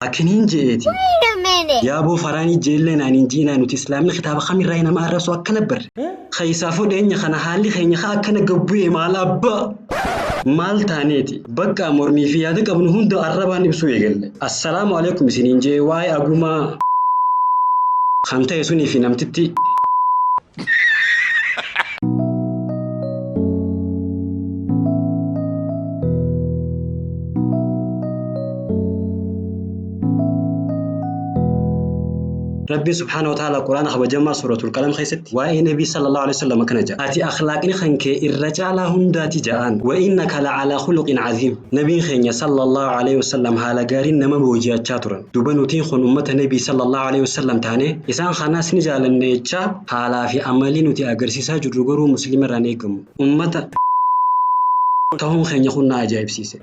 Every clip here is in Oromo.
Akkaniin je'eeti. Wait a minute. Yaaboo faraanii jeellee naan hin ji'inaa nuti islaamni kitaaba kamirraa nama arrabsu akkana barre. Keessaafuu dhiyeenya kana haalli keenya haa akkana gabbu'e maal abbaa. Maal taaneeti bakka mormii fi yaada qabnu hunda arrabaan ibsuu eegalle. Assalaamu alaikum isiniin jee waa'ee agumaa kan ta'e sunii fi namtitti. Rabbiin subhaanahu wa ta'ala Quraana kabajamaa suuratul qalam keessatti waa'ee Nabii sallallahu alaihi wasallam akkana jedha. Ati akhlaaqni kan kee irra caalaa hundaati ja'aan. Wa innaka la'alaa khuluqin aziim. Nabiin keenya sallallahu alaihi wasallam haala gaariin nama booji'achaa turan. Duba nutiin kun ummata Nabii sallallahu alaihi wasallam taane isaan kanaas ni jaalanne jechaa haalaa fi amalii nuti agarsiisaa jirru garuu muslima irraan eegamu. Ummata ta'uun keenya kun na ajaa'ibsiise.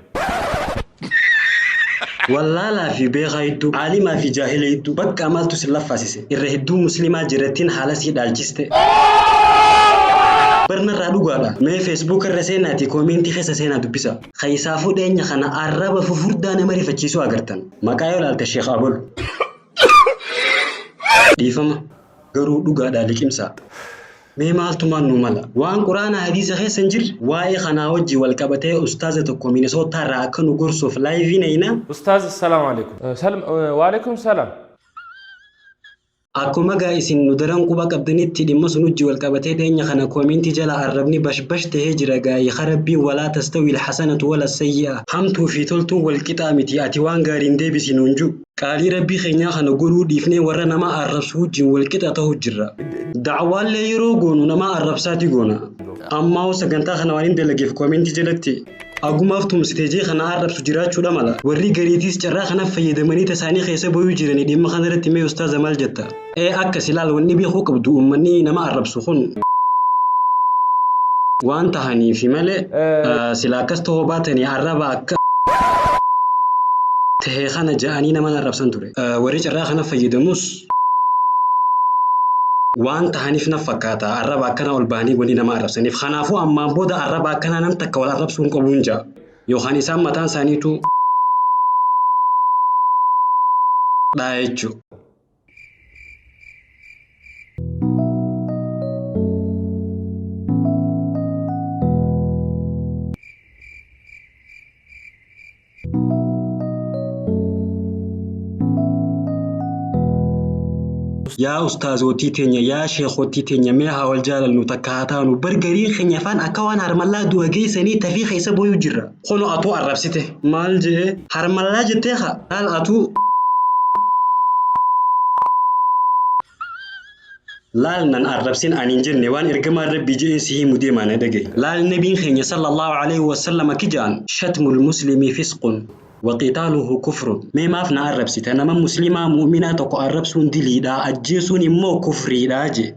Wallaalaa fi beekaa hedduu, caalimaa fi jaahila hedduu, bakka maaltu sin laffaasise? Irra hedduu muslimaa jirattiin haala sii dhaalchiste. Barnarraa dhugaadha. Mee Facebook irra seenaatii koomentii keessa seenaa dubbisa. Keessaafuu dhiyeenya kana arraba fufurdaa nama rifachiisuu agartan. Maqaa yoo ilaalte Sheekh Abalu. Dhiifama garuu dhugaadhaa liqimsaa. Mee maaltumaan nu mala? Waan quraana hadiisa keessa hin jirre waa'ee kanaa wajjin wal qabatee ustaaza tokko Minisootaa irraa akka nu gorsuuf laayivii nayina. Ustaaz Assalamu alaikum. Salm wa alaikum salam. Akkuma gaa isin nu daran quba qabdanitti dhimma sun wajjin wal qabatee dhiyeenya kana koomentii jala arrabni bashbash tahee jira gaayii ka rabbiin walaa tastawi alhasanatu wala sayyi'a. Hamtuu fi toltuun wal qixaa miti ati waan gaariin deebisi nuun ju. Qaalii rabbii keenyaa kana godhuu dhiifnee warra nama arrabsu wajjin wal qixa ta'u jirra. Da'waallee yeroo goonu nama arrabsaati goona. Ammaa hoo sagantaa kana waan hin dalageef koomentii jalatti agumaaf tumsitee jee kana arrabsu jiraachuudha mala. Warri gariitiis carraa kanaaf fayyadamanii tasaanii keessa bayuu jiranii dhimma kana irratti mee ustaaza maal jetta? Ee akkas ilaal wanni beekuu qabdu uummanni nama arrabsu kun waan tahaniifi malee sila akkas tahuu baatanii arraba akka tahe kana ja'anii nama arrabsan ture. Warri carraa kana fayyadamus waan tahaniif na fakkaata arraba akkana ol bahanii wanni nama arrabsaniif. Kanaafuu ammaan booda arraba akkanaa nam takka wal arrabsuu hin qabuun ja'a. Yookaan isaan mataan isaaniitu dha jechuudha. Yaa ustaazootii teenya yaa sheekootii teenya mee haa wal jaalannu takka haa taanu bar garii keenya afaan akka waan harmallaa du'a geessanii tafii keessa booyuu jirra. Kono atuu arrabsite maal je'e harmallaa jettee haa maal atuu Laal nan arrabsin ani hin jenne waan ergamaan rabbii je'een si himu deemaa na dhaga'i. Laal nabiin keenya sallallahu alaihi wasallam akki ja'an shatmul muslimi fisqun wa qitaaluhu kufrun. Mee maaf na arrabsita nama muslimaa mu'minaa tokko arrabsuun diliidha ajjeesuun immoo kufriidha je'e.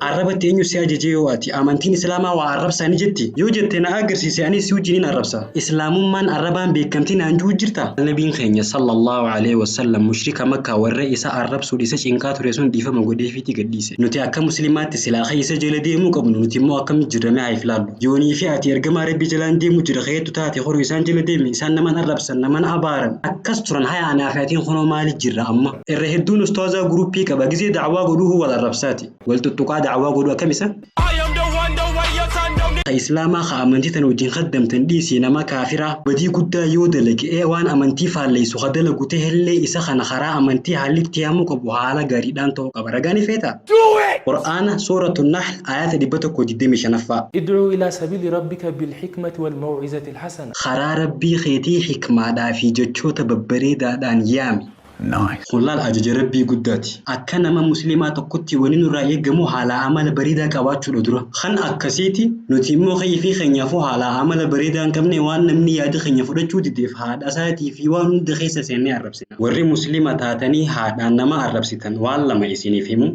Arrabatti eenyu si ajajee yoo ati amantiin islaamaa waa arrabsaa ni jetti? Yoo jette na agarsiisi anis si wajjiniin arrabsa. Islaamummaan arrabaan beekamtii naan ji'u jirta? Nabiin keenya sallallahu alaihi wasallam mushrika Makkaa warra isa arrabsuun isa cinqaa ture sun dhiifama godheefiiti gadhiise. Nuti akka muslimaatti silaa kee isa jala deemuu qabnu nuti immoo akkamitti jirra mee haa if laallu. Yoonii fi ati ergamaa Rabbii jalaan deemu jira keettu taate horuu isaan jala deemi isaan naman arrabsan naman abaaran akkas turan haya anaa fi atiin kunoo maali jirra amma. Irra hedduun ustaazaa guruppii qaba gizee da'waa godhuuhu wal arrabsaati. Wal tuttuqaa da'waa godhuu akkam isa? Ka islaamaa ka amantii tana wajjin khaddamtan dhiisii nama kaafiraa badii guddaa yoo dalage ee waan amantii faalleysu ka dalagu tahellee isa kana karaa amantii haalli itti yaamuu qabu haala gaariidhaan ta'uu qaba. Ragaa ni feetaa? Qur'aana suuratu Nahl ayaata 125ffaa. Id'u ila sabili rabbika bilhikmati walmaw'izati alhasana. Karaa Rabbii keetii hikmaadhaa fi jechoota babbareedaadhaan yaami. Kun laal ajaja Rabbii guddaati. Akka nama muslimaa tokkotti wani nurraa eegamu haalaa amala bareedaa qabaachuudha dura. Kan akkasiiti nuti immoo kayfii keenyaafuu haalaa amala bareedaa hin qabne waan namni yaada keenya fudhachuu dideef haadha isaatii fi waan hunda keessa seennee arrabsina. Warri muslima taatanii haadhaan nama arrabsitan waan lama isiniif himu.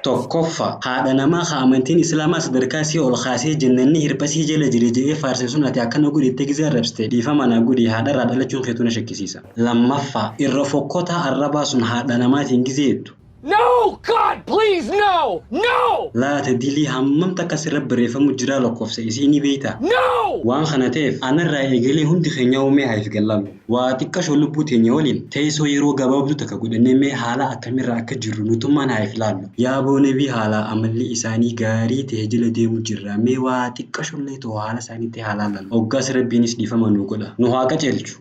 Tokkoffa, haadha namaa ka amantiin islaamaa sadarkaa isii ol kaasee jannanni hirpha isii jala jira je'ee faarse sun ati akkana godhi jettee gizee arrabsite dhiifama naa godhi haadharraa dhalachuun keetuu na shakkisiisa. Lammaffaa, irra fokkotaa arrabaa sun haadha namaatiin gizee jettu. No! God, please, no! No! Laata dilii hammam takka sirra barreeffamu jira lakkoofsa isii ni beektaa? No! Waan kana ta'eef anarraa eegalee hundi keenya mee haa if gallaallu. Waa xiqqashoo lubbuu teenya waliin teessoo yeroo gabaabduu takka godhannee mee haala akkamiirra akka jirru nutummaan haa if laallu. Yaaboo nabii haala amalli isaanii gaarii ta'e jala deemu jirra. Mee waa xiqqashoollee ta'u haala isaaniitti haa laallan. Hoggaas rabbiinis dhiifama nu godha. Nu haa qajeelchu.